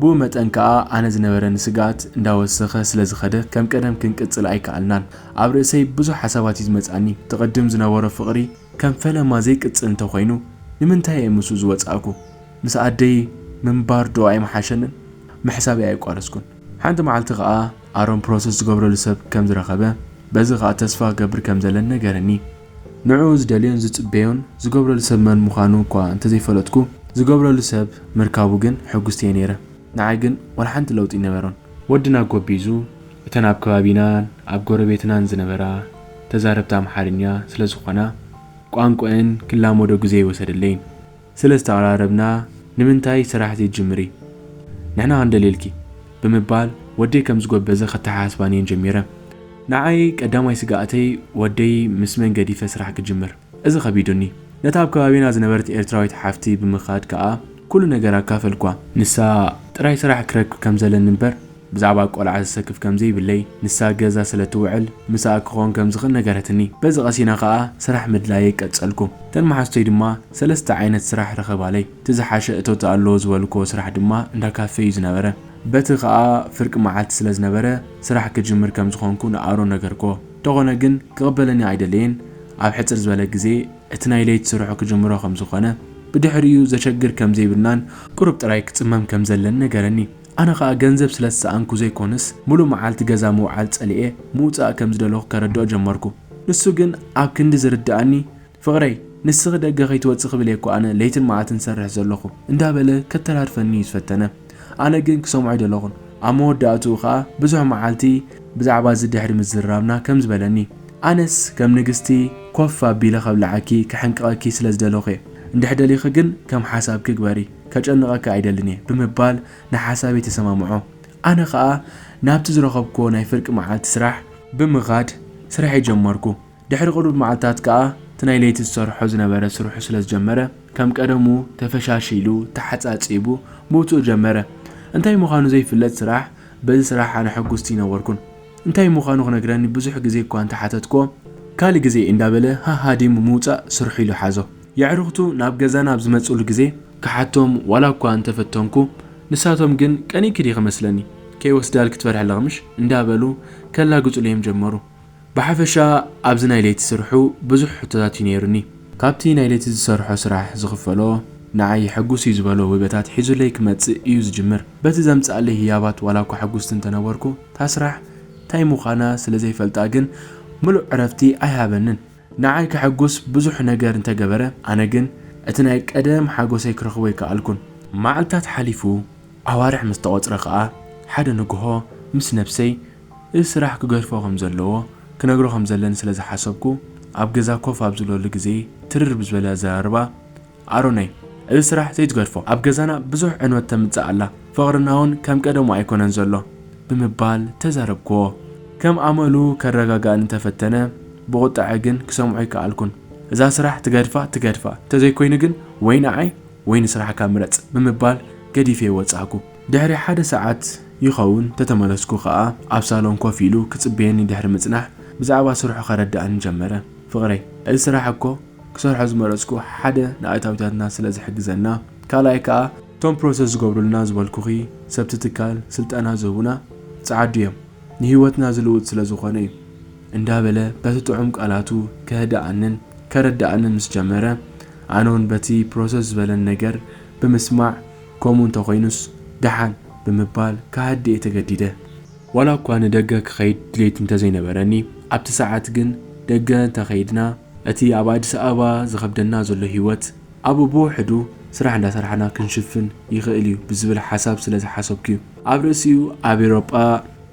ብኡ መጠን ከኣ ኣነ ዝነበረኒ ስግኣት እንዳወሰኸ ስለ ዝኸደ ከም ቀደም ክንቅጽል ኣይከኣልናን። ኣብ ርእሰይ ብዙሕ ሓሳባት እዩ ዝመጽኣኒ። እቲ ቅድም ዝነበሮ ፍቕሪ ከም ፈለማ ዘይቅጽል እንተኾይኑ ንምንታይ እየ ምስኡ ዝወጻእኩ? ምስ ኣደይ ምንባር ዶ ኣይምሓሸንን? ምሕሳበይ ኣየቋረጽኩን። ሓንቲ መዓልቲ ከኣ ኣሮን ፕሮሰስ ዝገብረሉ ሰብ ከም ዝረኸበ፣ በዚ ከኣ ተስፋ ክገብር ከም ዘለኒ ነገረኒ። ንዕኡ ዝደልዮን ዝጽበዮን ዝገብረሉ ሰብ መን ምዃኑ እኳ እንተዘይፈለጥኩ፣ ዝገብረሉ ሰብ ምርካቡ ግን ሕጉስቲ እየ ነይረ። ንዓይ ግን ዋላ ሓንቲ ለውጢ ኣይነበሮን። ወድና ጎቢዙ፣ እተን ኣብ ከባቢናን ኣብ ጎረቤትናን ዝነበራ ተዛረብቲ ኣምሓርኛ ስለ ዝኾና፣ ቋንቋኤን ክላመዶ ግዜ ኣይወሰደለይን። ስለ ዝተቐራረብና፣ "ንምንታይ ስራሕ ዘይትጅምሪ? ንሕና ክንደልየልኪ" ብምባል ወደይ ከም ዝጎበዘ ከተሓሳስባኒ እየን ጀሚረ። ንዓይ ቀዳማይ ስግኣተይ ወደይ ምስ መን ገዲፈ ስራሕ ክጅምር። እዚ ከቢዱኒ። ነታ ኣብ ከባቢና ዝነበረት ኤርትራዊት ሓፍቲ ብምኻድ ከኣ ኩሉ ነገር ኣካፈልኳ። ንሳ ጥራይ ስራሕ ክረክብ ከም ዘለኒ እምበር፣ ብዛዕባ ቆልዓ ዘሰክፍ ከም ዘይብለይ፣ ንሳ ገዛ ስለ ትውዕል ምሳኣ ክኾን ከም ዝኽእል ነገረትኒ። በዚ ቀሲና ከኣ ስራሕ ምድላየይ ቀጸልኩ። እተን መሓዙተይ ድማ ሰለስተ ዓይነት ስራሕ ረኸባለይ። እቲ ዝሓሸ እቶት ኣለዎ ዝበልክዎ ስራሕ ድማ እንዳ ካፌ እዩ ዝነበረ። በቲ ከኣ ፍርቂ መዓልቲ ስለ ዝነበረ፣ ስራሕ ክጅምር ከም ዝኾንኩ ንኣሮን ነገርክዎ። እንተኾነ ግን ክቕበለኒ ኣይደለየን። ኣብ ሕጽር ዝበለ ግዜ እቲ ናይ ለይቲ ስርሑ ክጅምሮ ከም ዝኾነ፣ ብድሕሪኡ ዘሸግር ከም ዘይብልናን ቁሩብ ጥራይ ክጽመም ከም ዘለኒ ነገረኒ። ኣነ ኸኣ ገንዘብ ስለ ዝሰኣንኩ ዘይኮነስ፣ ሙሉእ መዓልቲ ገዛ ምውዓል ጸሊኤ ምውጻእ ከም ዝደለኹ ከረድኦ ጀመርኩ። ንሱ ግን ኣብ ክንዲ ዝርድኣኒ፣ "ፍቕረይ፣ ንስኺ ደገ ከይትወጺ ክብል እየ እኮ ኣነ ለይትን መዓልትን ዝሰርሕ ዘለኹ" እንዳበለ ከተራርፈኒ እዩ ዝፈተነ። ኣነ ግን ክሰምዖ ኣይደለኹን። ኣብ መወዳእትኡ ኸኣ ብዙሕ መዓልቲ ብዛዕባ እዚ ድሕሪ ምዝርራብና ከምዚ በለኒ፣ "ኣነስ ከም ንግስቲ ኮፍ ኣቢለ ከብልዓኪ፣ ከሕንቅቐኪ ስለ ዝደለኹ እየ። እንድሕር ደሊኺ ግን ከም ሓሳብኪ ግበሪ፣ ከጨንቐኪ ኣይደልን እየ" ብምባል ንሓሳበይ ተሰማምዖ። ኣነ ኸኣ ናብቲ ዝረኸብክዎ ናይ ፍርቂ መዓልቲ ስራሕ ብምኻድ ስርሐይ ጀመርኩ። ድሕሪ ቁሩብ መዓልታት ከኣ እቲ ናይ ለይቲ ዝሰርሖ ዝነበረ ስርሑ ስለ ዝጀመረ፣ ከም ቀደሙ ተፈሻሺሉ፣ ተሓጻጺቡ ምውጽኡ ጀመረ። እንታይ ምዃኑ ዘይፍለጥ ስራሕ፣ በዚ ስራሕ ኣነ ሕጉስቲ ኣይነበርኩን። እንታይ ምዃኑ ክነግረኒ ብዙሕ ግዜ እኳ እንተሓተትኩዎ፣ ካልእ ግዜ እንዳበለ ሃሃዲሙ ምውጻእ ስርሑ ኢሉ ሓዞ። የዕሩኽቱ ናብ ገዛና ኣብ ዝመጽኡሉ ግዜ ክሓቶም ዋላ እኳ እንተፈተንኩ፣ ንሳቶም ግን ቀኒእኪ ዲኺ መስለኒ፣ ከይወስዳልኪ ትፈርሒ ኣለኺ ምሽ እንዳበሉ ከላግጹለዮም ጀመሩ። ብሓፈሻ ኣብዚ ናይ ለይቲ ስርሑ ብዙሕ ሕቶታት እዩ ነይሩኒ። ካብቲ ናይ ለይቲ ዝሰርሖ ስራሕ ዝኽፈሎ ንዓይ ሕጉስ እዩ ዝበሎ ውበታት ሒዙለይ ክመጽእ እዩ ዝጅምር። በቲ ዘምጽኣለይ ህያባት ዋላ እኳ ሕጉስቲ እንተነበርኩ፣ እታ ስራሕ እንታይ ምዃና ስለ ዘይፈልጣ ግን ምሉእ ዕረፍቲ ኣይሃበንን። ንዓይ ከሐጉስ ብዙሕ ነገር እንተገበረ፣ ኣነ ግን እቲ ናይ ቀደም ሓጎሰይ ክረኽቦ ኣይከኣልኩን። መዓልታት ሓሊፉ፣ ኣዋርሕ ምስ ተቖጽረ ከኣ፣ ሓደ ንግሆ ምስ ነብሰይ እዚ ስራሕ ክገድፎ ከም ዘለዎ ክነግሮ ከም ዘለኒ ስለ ዝሓሰብኩ፣ ኣብ ገዛ ኮፍ ኣብ ዝብለሉ ግዜ ትርር ብዝበለ ኣዘራርባ፣ ኣሮነይ፣ እዚ ስራሕ ዘይትገድፎ፣ ኣብ ገዛና ብዙሕ ዕንወት ተምጽእ ኣላ፣ ፍቕርና እውን ከም ቀደሙ ኣይኮነን ዘሎ ብምባል ተዛረብክዎ። ከም ኣመሉ ከረጋግኣኒ እንተፈተነ፣ ብቑጥዐ ግን ክሰምዖ ኣይከኣልኩን። እዛ ስራሕ ትገድፋ ትገድፋ፣ እንተዘይኮይኑ ግን ወይ ንዓይ ወይ ንስራሕካ ምረጽ ብምባል ገዲፈዮ ወጻእኩ። ድሕሪ ሓደ ሰዓት ይኸውን ተተመለስኩ ከኣ፣ ኣብ ሳሎን ኮፍ ኢሉ ክጽበየኒ ድሕሪ ምጽናሕ፣ ብዛዕባ ስርሑ ከረድኣኒ ጀመረ። ፍቕረይ፣ እዚ ስራሕ እኮ ክሰርሖ ዝመረጽኩ ሓደ ንኣታዊታትና ስለ ዝሕግዘና፣ ካልኣይ ከኣ እቶም ፕሮሰስ ዝገብሩልና ዝበልኩኺ ሰብቲ ትካል ስልጠና ዝህቡና ጸዓዱ እዮም፣ ንህይወትና ዝልውጥ ስለ ዝኾነ እዩ እንዳበለ በቲ ጥዑም ቃላቱ ከህድኣንን ከረድኣንን ምስ ጀመረ፣ ኣነ እውን በቲ ፕሮሰስ ዝበለን ነገር ብምስማዕ፣ ከምኡ እንተኾይኑስ ደሓን ብምባል ክሃድእ እየ ተገዲደ። ዋላ እኳ ንደገ ክኸይድ ድሌት እንተዘይነበረኒ፣ ኣብቲ ሰዓት ግን ደገ እንተኸይድና እቲ ኣብ ኣዲስ ኣበባ ዝኸብደና ዘሎ ህይወት ኣብኡ ብውሕዱ ስራሕ እንዳሰራሕና ክንሽፍን ይኽእል እዩ ብዝብል ሓሳብ ስለ ዝሓሰብኩ እዩ። ኣብ ርእሲኡ ኣብ ኤውሮጳ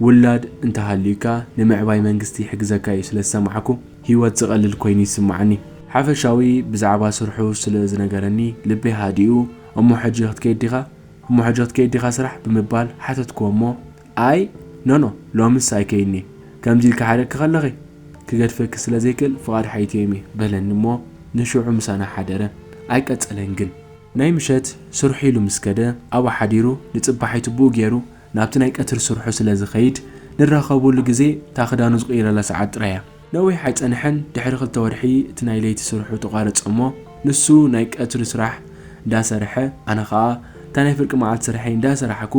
ውላድ እንተሃልዩካ ንምዕባይ መንግስቲ ይሕግዘካ እዩ ስለ ዝሰማዕኩ ህይወት ዝቐልል ኮይኑ ይስማዓኒ። ሓፈሻዊ ብዛዕባ ስርሑ ስለ ዝነገረኒ ልበይ ሃዲኡ፣ እሞ ሕጂ ክትከይድ ዲኻ? እሞ ሕጂ ክትከይድ ዲኻ ስራሕ? ብምባል ሓተትክዎ እሞ፣ ኣይ ኖኖ፣ ሎምስ ኣይከይድን እየ። ከምዚ ኢልኪ ሓሪቕኪ ከለኺ ክገድፈኪ ስለ ዘይክእል ፍቓድ ሓይትዮም እየ በለኒ እሞ ንሽዑ ምሳና ሓደረ። ኣይቀጸለን ግን። ናይ ምሸት ስርሑ ኢሉ ምስ ከደ ኣብኡ ሓዲሩ ንጽባሒቱ ብኡ ገይሩ ናብቲ ናይ ቀትሪ ስርሑ ስለ ዝኸይድ ንራኸበሉ ግዜ እታ ክዳኑ ዝቕይረላ ሰዓት ጥራይ እያ። ነዊሕ ኣይጸንሐን፣ ድሕሪ ክልተ ወርሒ እቲ ናይ ለይቲ ስርሑ ተቋረጸ እሞ፣ ንሱ ናይ ቀትሪ ስራሕ እንዳሰርሐ፣ ኣነ ኸኣ እታ ናይ ፍርቂ መዓልቲ ስርሐይ እንዳሰራሕኩ፣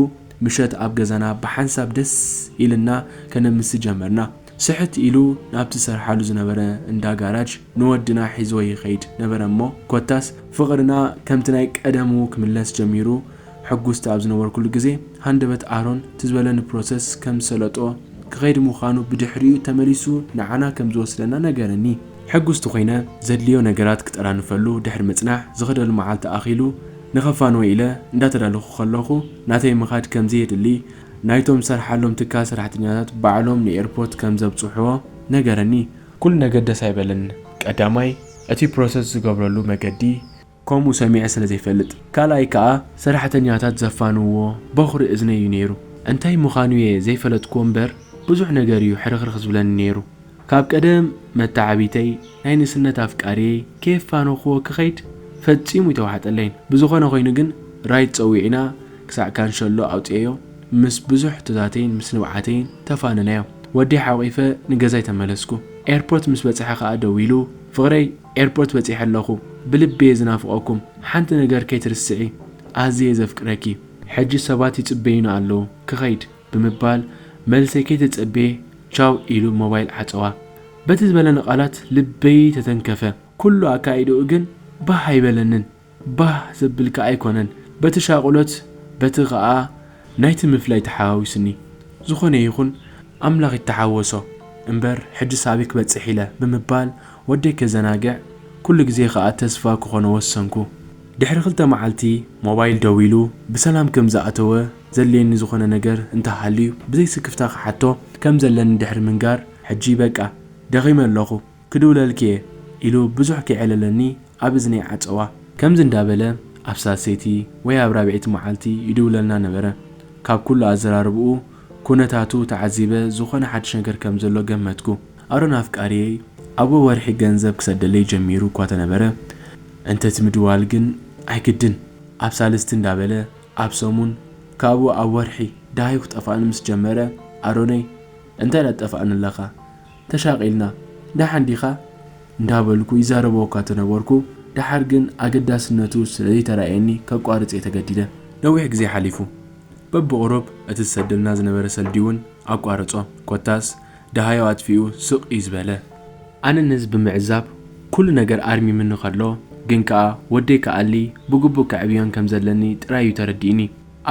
ምሸት ኣብ ገዛና ብሓንሳብ ደስ ኢልና ከነምሲ ጀመርና። ስሕት ኢሉ ናብቲ ዝሰርሓሉ ዝነበረ እንዳ ጋራጅ ንወድና ሒዝዎ ይኸይድ ነበረ እሞ፣ ኮታስ ፍቕርና ከምቲ ናይ ቀደሙ ክምለስ ጀሚሩ። ሕጉስቲ ኣብ ዝነበርኩሉ ግዜ፣ ሃንደበት ኣሮን እቲ ዝበለኒ ፕሮሰስ ከም ዝሰለጦ፣ ክኸይድ ምዃኑ፣ ብድሕሪኡ ተመሊሱ ንዓና ከም ዝወስደና ነገረኒ። ሕጉስቲ ኮይነ፣ ዘድልዮ ነገራት ክጠራንፈሉ ድሕሪ ምጽናሕ፣ ዝኸደሉ መዓልቲ ኣኺሉ፣ ንኸፋንዎ ኢለ እንዳተዳለኹ ከለኹ፣ ናተይ ምኻድ ከም ዘየድሊ፣ ናይቶም ዝሰርሓሎም ትካል ሰራሕተኛታት ባዕሎም ንኤርፖርት ከም ዘብጽሕዎ ነገረኒ። ኩሉ ነገር ደስ ኣይበለኒ። ቀዳማይ፣ እቲ ፕሮሰስ ዝገብረሉ መገዲ ከምኡ ሰሚዐ ስለ ዘይፈልጥ፣ ካልኣይ ከኣ ሰራሕተኛታት ዘፋንውዎ በኹሪ እዝነይ እዩ ነይሩ። እንታይ ምዃኑ እየ ዘይፈለጥኩዎ እምበር፣ ብዙሕ ነገር እዩ ሕርኽርኽ ዝብለኒ ነይሩ። ካብ ቀደም መተዓቢተይ፣ ናይ ንእስነት ኣፍቃሪየይ ከየፋነኹዎ ክኸይድ ፈጺሙ ኣይተዋሕጠለይን። ብዝኾነ ኮይኑ ግን፣ ራይድ ጸዊዕና ክሳዕ ካንሸሎ ኣውጺኤዮ፣ ምስ ብዙሕ ሕቶታተይን ምስ ንብዓተይን ተፋነናዮ። ወደይ ሓቒፈ ንገዛይ ተመለስኩ። ኤርፖርት ምስ በጽሐ ከኣ ደዊሉ፣ ፍቕረይ፣ ኤርፖርት በጺሐ ኣለኹ፣ ብልቢ እየ ዝናፍቐኩም፣ ሓንቲ ነገር ከይትርስዒ፣ ኣዝየ ዘፍቅረኪ። ሕጂ ሰባት ይጽበዩኒ ኣለዉ፣ ክኸይድ ብምባል መልሰይ ከይተጸበየ ቻው ኢሉ ሞባይል ዓጸዋ። በቲ ዝበለኒ ቃላት ልበይ ተተንከፈ። ኩሉ ኣካይድኡ ግን ባህ ኣይበለንን። ባህ ዘብል ከኣ ኣይኮነን። በቲ ሻቕሎት፣ በቲ ኸኣ ናይቲ ምፍላይ ተሓዋዊሱኒ። ዝኾነ ይኹን፣ ኣምላኽ ይተሓወሶ እምበር፣ ሕጂስ ኣበይ ክበጽሕ ኢለ ብምባል፣ ወደይ ከዘናግዕ፣ ኩሉ ግዜ ኸኣ ተስፋ ክኾኖ ወሰንኩ። ድሕሪ ክልተ መዓልቲ፣ ሞባይል ደዊሉ፣ ብሰላም ከም ዝኣተወ፣ ዘድልየኒ ዝኾነ ነገር እንተሃልዩ፣ ብዘይ ስክፍታ ክሓቶ ከም ዘለኒ ድሕሪ ምንጋር፣ ሕጂ በቃ፣ ደኺመ ኣለኹ። ክድውለልኪ እየ ኢሉ ብዙሕ ከይዕለለኒ ኣብ እዝነይ ዓጸዋ። ከምዚ እንዳበለ ኣብ ሳልሰይቲ ወይ ኣብ ራብዐይቲ መዓልቲ ይድውለልና ነበረ። ካብ ኩሉ ኣዘራርብኡ፣ ኩነታቱ ተዓዚበ ዝኾነ ሓድሽ ነገር ከም ዘሎ ገመትኩ። ኣሮን ኣፍቃሪየይ፣ ኣብ ወርሒ ገንዘብ ክሰደለይ ጀሚሩ እኳ ተነበረ፣ እንተ እቲ ምድዋል ግን ኣይግድን ኣብ ሳልስቲ እንዳበለ ኣብ ሰሙን ካብኡ ኣብ ወርሒ ደሃዩ ክጠፍኣኒ ምስ ጀመረ፣ ኣሮነይ እንታይ ዳትጠፍኣኒ ኣለኻ? ተሻቒልና ደሓን ዲኻ? እንዳበልኩ ይዛረቦ እኳ ተነበርኩ፣ ደሓር ግን ኣገዳስነቱ ስለ ዘይተራእየኒ ከቋርጽ እየ ተገዲደ። ነዊሕ ግዜ ሓሊፉ። በብቑሩብ እቲ ዝሰደልና ዝነበረ ሰልዲ እውን ኣቋረጾ። ኮታስ ደሃዩ ኣጥፊኡ ስቕ እዩ ዝበለ። ኣነ ነዚ ብምዕዛብ ኩሉ ነገር ኣርሚምኒ ከሎ ግን ከኣ ወደይ ክኣሊ ብግቡእ ከዕብዮን ከም ዘለኒ ጥራይ እዩ ተረዲእኒ።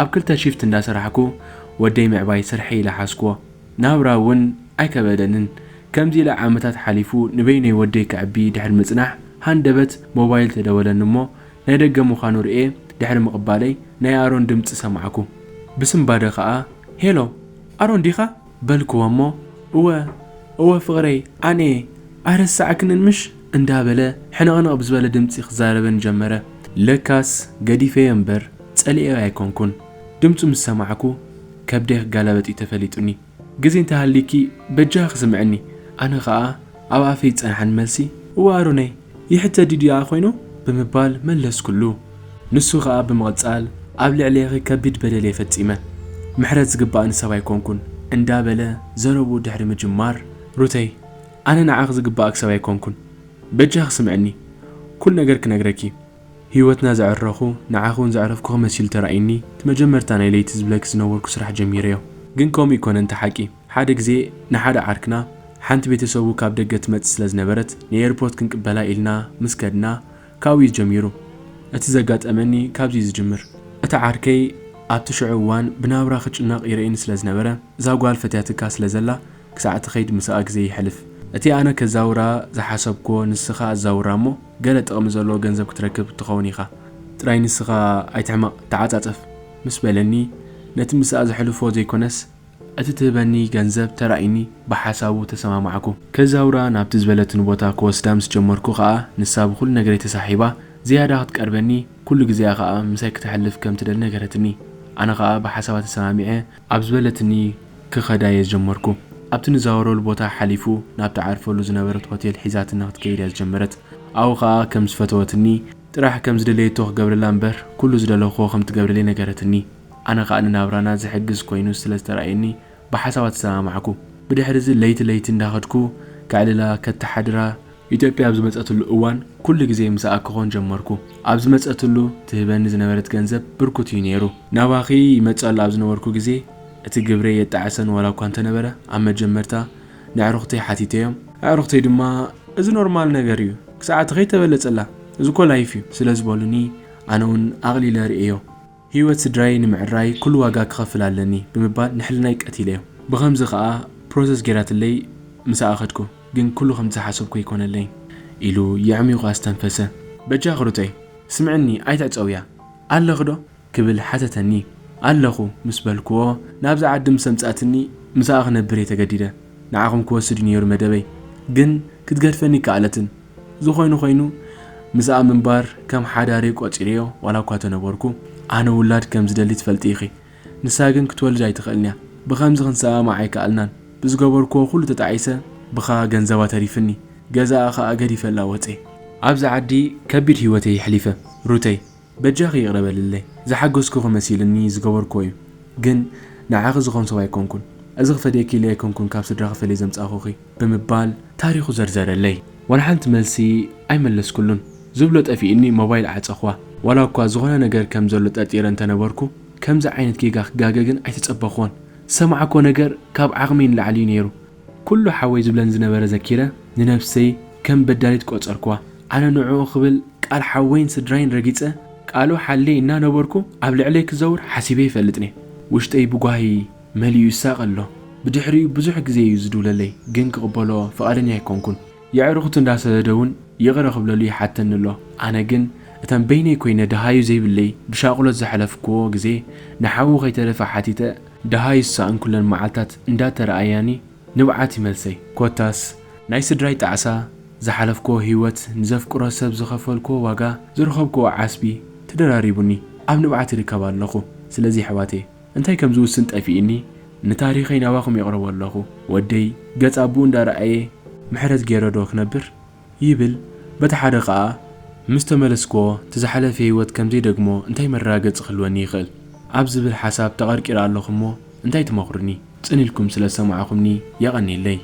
ኣብ ክልተ ሺፍት እንዳሰራሕኩ ወደይ ምዕባይ ስርሐይ ኢለ ሓዝክዎ። ናብራ እውን ኣይከበደንን። ከምዚ ኢለ ዓመታት ሓሊፉ ንበይነይ ወደይ ከዕቢ ድሕሪ ምጽናሕ ሃንደበት ሞባይል ተደወለኒ እሞ ናይ ደገ ምዃኑ ርእየ ድሕሪ ምቕባለይ ናይ ኣሮን ድምጺ ሰማዕኩ። ብስንባደ ከኣ ሄሎ ኣሮን ዲኻ? በልክዎ እሞ እወ እወ ፍቕረይ ኣነ እየ ኣይረሳዕክንን ምሽ እንዳበለ ሕንቕንቕ ብዝበለ ድምጺ ክዛረበኒ ጀመረ። ለካስ ገዲፈዮ እምበር ጸሊኤዮ ኣይኮንኩን። ድምጹ ምስ ሰማዕኩ ከብደይ ክጋላበጥ እዩ ተፈሊጡኒ። ግዜ እንተሃልዩኪ በጃኺ ስምዕኒ። ኣነ ኸኣ ኣብ ኣፈይ ዝጸንሓኒ መልሲ እወ ኣሮነይ ይሕተት ድዩ ደኣ ኮይኑ ብምባል መለስኩሉ። ንሱ ኸኣ ብምቕጻል ኣብ ልዕሌኺ ከቢድ በደል እየ ፈጺመ። ምሕረት ዝግባእኒ ሰብ ኣይኮንኩን እንዳበለ ዘረብኡ ድሕሪ ምጅማር ሩተይ ኣነ ንዓኺ ዝግባእኪ ሰብ ኣይኮንኩን። በጃኺ ስምዕኒ። ኩሉ ነገር ክነግረኪ። ህይወትና ዘዕረኹ ንዓኺ እውን ዘዕረፍኩኺ መሲሉ ተራእዩኒ። እቲ መጀመርታ ናይ ለይቲ ዝብለኪ ዝነበርኩ ስራሕ ጀሚረዮ። ግን ከምኡ ኣይኮነን እቲ ሓቂ። ሓደ ግዜ ንሓደ ዓርክና ሓንቲ ቤተሰቡ ካብ ደገ ትመጽእ ስለ ዝነበረት ንኤርፖርት ክንቅበላ ኢልና ምስ ከድና ካብኡ እዩ ጀሚሩ። እቲ ዘጋጠመኒ ካብዚ እዩ ዝጅምር። እቲ ዓርከይ ኣብቲ ሽዑ እዋን ብናብራ ክጭነቕ ይርእየኒ ስለ ዝነበረ እዛ ጓል ፈትያትካ ስለ ዘላ ክሳዕ ትኸይድ ምስኣ ግዜ ይሕልፍ። እቲ ኣነ ከዛውራ ዝሓሰብክዎ ንስኻ ኣዛውራ እሞ ገለ ጥቕሚ ዘለዎ ገንዘብ ክትረክብ ትኸውን ኢኻ። ጥራይ ንስኻ ኣይትሕመቕ ተዓጻጸፍ ምስ በለኒ ነቲ ምስኣ ዘሕልፎ ዘይኮነስ እቲ ትህበኒ ገንዘብ ተራእዩኒ ብሓሳቡ ተሰማማዕኩ። ከዛውራ ናብቲ ዝበለትኒ ቦታ ክወስዳ ምስ ጀመርኩ ኸኣ ንሳ ብኹሉ ነገረይ ተሳሒባ ዝያዳ ክትቀርበኒ ኩሉ ግዜኣ ኸኣ ምሳይ ክተሕልፍ ከም ትደሊ ነገረትኒ። ኣነ ኸኣ ብሓሳባ ተሰማሚዐ ኣብ ዝበለትኒ ክኸዳ እየ ዝጀመርኩ። ኣብቲ ንዛወረሉ ቦታ ሓሊፉ ናብ ትዓርፈሉ ዝነበረት ሆቴል ሒዛትና ክትከይድ እያ ዝጀመረት። ኣብኡ ኸኣ ከም ዝፈተወትኒ ጥራሕ ከም ዝደለየቶ ክገብረላ እምበር ኩሉ ዝደለኽዎ ከም ትገብረለይ ነገረትኒ። ኣነ ኸኣ ንናብራና ዝሕግዝ ኮይኑ ስለ ዝተራእየኒ ብሓሳባ ተሰማማዕኩ። ብድሕሪ እዚ ለይቲ ለይቲ እንዳኸድኩ ከዕልላ ከተሓድራ ኢትዮጵያ ኣብ ዝመጸትሉ እዋን ኩሉ ግዜ ምስኣ ክኾን ጀመርኩ። ኣብ ዝመጸትሉ ትህበኒ ዝነበረት ገንዘብ ብርኩት እዩ ነይሩ። ናባኺ ይመጽእ ኣሎ ኣብ ዝነበርኩ ግዜ እቲ ግብረይ የጣዕሰን ዋላ እኳ እንተነበረ ኣብ መጀመርታ ንዕሩኽተይ ሓቲተዮም። ኣዕሩኽተይ ድማ እዚ ኖርማል ነገር እዩ ክሳዕ እቲ ከይተበለጸላ እዚ እኮ ላይፍ እዩ ስለ ዝበሉኒ ኣነ እውን ኣቕሊለ ርእየዮ። ህይወት ስድራይ ንምዕራይ ኩሉ ዋጋ ክኸፍል ኣለኒ ብምባል ንሕልናይ ቀቲለዮ። ብኸምዚ ኸኣ ፕሮሰስ ጌራትለይ ምስኣ ኸድኩ፣ ግን ኩሉ ከምቲ ዝሓሰብኩ ኣይኮነለይን ኢሉ የዕሚቑ ኣስተንፈሰ። በጃኺ ሩተይ ስምዕኒ ኣይትዕጸውያ ኣለኺ ዶ ክብል ሓተተኒ። ኣለኹ ምስ በልክዎ ናብዚ ዓዲ ምስ ኣምጻእትኒ ምስኣ ክነብር እየ ተገዲደ። ንዓኹም ክወስድ እዩ ነይሩ መደበይ፣ ግን ክትገድፈኒ ኣይከኣለትን። ዝኾይኑ ኮይኑ ምስኣ ምንባር ከም ሓዳረይ ቆጺረዮ ዋላ እኳ ተነበርኩ። ኣነ ውላድ ከም ዝደሊ ትፈልጢ ኢኺ። ንሳ ግን ክትወልድ ኣይትኽእልን እያ። ብኸምዚ ክንሰማማዕ ኣይከኣልናን። ብዝገበርክዎ ኩሉ ተጣዒሰ ብኻ ገንዘባ ተሪፍኒ። ገዛኣ ኸኣ ገዲፈላ ወጼ። ኣብዚ ዓዲ ከቢድ ህይወት እየ የሕሊፈ ሩተይ። በጃኺ ይቕረ በልለይ። ዝሓገዝኩኺ መሲልኒ ዝገበርክዎ እዩ። ግን ንዓኺ ዝኾን ሰብ ኣይኮንኩን። እዚ ክፈድየኪ ኢለ ኣይኮንኩን ካብ ስድራኺ ፈልየ ዘምጻእኹኺ ብምባል ታሪኹ ዘርዘረለይ። ዋላ ሓንቲ መልሲ ኣይመለስኩሉን። ዝብሎ ጠፊእኒ ሞባይል ዓጸኽዋ። ዋላ እኳ ዝኾነ ነገር ከም ዘሎ ጠርጢረ እንተነበርኩ ከምዚ ዓይነት ጌጋ ክጋገ ግን ኣይተጸበኽዎን። ዝሰማዕክዎ ነገር ካብ ዓቕመይ ንላዕሊ እዩ ነይሩ። ኩሉ ሓወይ ዝብለኒ ዝነበረ ዘኪረ ንነብሰይ ከም በዳሊት ቆጸርክዋ። ኣነ ንዕኡ ክብል ቃል ሓወይን ስድራይን ረጊጸ ቃሉ ሓልየ እናነበርኩ ኣብ ልዕለይ ክዘውር ሓሲበ ይፈልጥን እየ። ውሽጠይ ብጓሂ መሊኡ ይሳቐ ኣሎ። ብድሕሪኡ ብዙሕ ግዜ እዩ ዝድውለለይ ግን ክቕበሎ ፍቓደኛ ኣይኮንኩን። የዕሩኽቱ እንዳሰደደ እውን ይቕረ ክብለሉ ይሓተኒ ኣሎ። ኣነ ግን እተን በይነይ ኮይነ ደሃዩ ዘይብለይ ብሻቕሎት ዘሕለፍክዎ ግዜ ንሓዉ ከይተረፈ ሓቲተ ደሃዩ ዝሰኣንኩለን መዓልታት እንዳተረኣያኒ ንብዓት ይመልሰይ። ኮታስ ናይ ስድራይ ጣዕሳ፣ ዝሓለፍክዎ ህይወት፣ ንዘፍቅሮ ሰብ ዝኸፈልክዎ ዋጋ፣ ዝረኸብክዎ ዓስቢ ተደራሪቡኒ ኣብ ንብዓት ይርከብ ኣለኹ። ስለዚ ኣሕዋተይ እንታይ ከም ዝውስን ጠፊእኒ፣ ንታሪኸይ ናባኹም የቕርቦ ኣለኹ። ወደይ ገጽ ኣቦኡ እንዳረኣየ ምሕረት ገይረ ዶ ክነብር? ይብል። በቲ ሓደ ኸኣ፣ ምስ ተመለስክዎ፣ እቲ ዝሓለፈ ህይወት ከም ዘይደግሞ እንታይ መረጋገጺ ክህልወኒ ይኽእል? ኣብ ዝብል ሓሳብ ተቐርቂረ ኣለኹ እሞ፣ እንታይ ትመኽሩኒ? ጽን ኢልኩም ስለ ዝሰማዕኹምኒ የቐንየለይ።